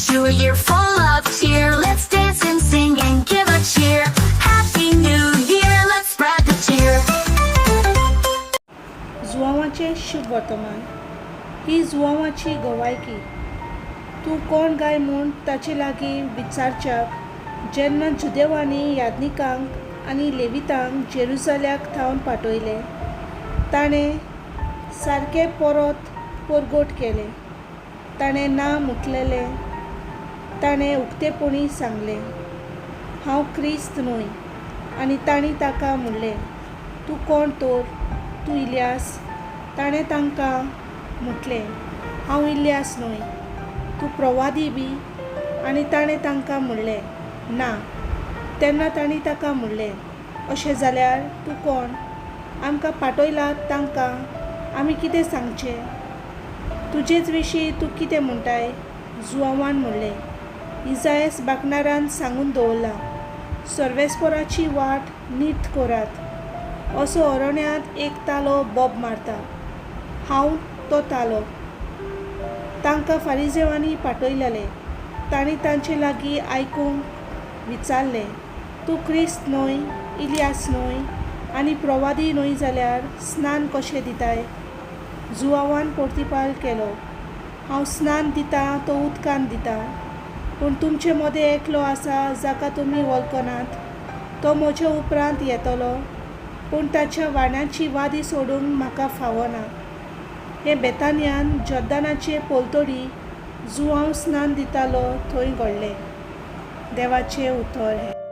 wish you a year full of cheer. Let's dance and sing and give a cheer. Happy New Year, let's spread the cheer. जुआंवाचें शुभ वर्तमान. ही जुआंवाची गवायकी. तूं कोण गाय म्हूण ताचे लागीं विचारच्याक जेन्ना जुदेवांनी याज्ञिकांक आनी लेवितांक जेरुजाल्याक थावन पाटयले, ताणें सारकें परत परगट केलें. ताणें ना म्हटलेलें ताणें उक्तेपणी सांगलें, हांव क्रिस्त न्हय. आनी तांणी ताका म्हणलें, तूं कोण तर? तूं इलियास? ताणें तांकां म्हटलें, हांव इलियास न्हय. तूं प्रवादी बी? आनी ताणें तांकां म्हणलें, ना. तेन्ना तांणी ताका म्हणलें, अशें जाल्यार तूं कोण? आमकां पाटयलात तांकां आमी कितें सांगचें? तुजेच विशीं तूं कितें म्हणटाय? जुआंवान म्हणलें, इजायस बाकणारान सांगून दवरलां, सर्वेस्पोराची वाट नीट करात. असो अरण्यांत एक तालो बोब मारता, हांव तो तालो. तांकां फारिजेवांनी पाटयलेले. तांणी तांचे लागीं आयकूंक विचारलें, तूं क्रिस्त न्हय, इलियास न्हय आनी प्रवादी न्हय जाल्यार स्नान कशें दिताय? जुआंवान प्रतिपाल केलो, हांव स्नान दितां तो उदकान दिता, पूण तुमचे मदें एकलो आसा जाका तुमी वळखनात. तो म्हज्या उपरांत येतलो, पूण ताच्या वाण्याची वादी सोडूंक म्हाका फावना. हें बेतानयान जोर्दानाचे पलतडी जुआंव स्नान दितालो थंय घडलें. देवाचें उतर हें.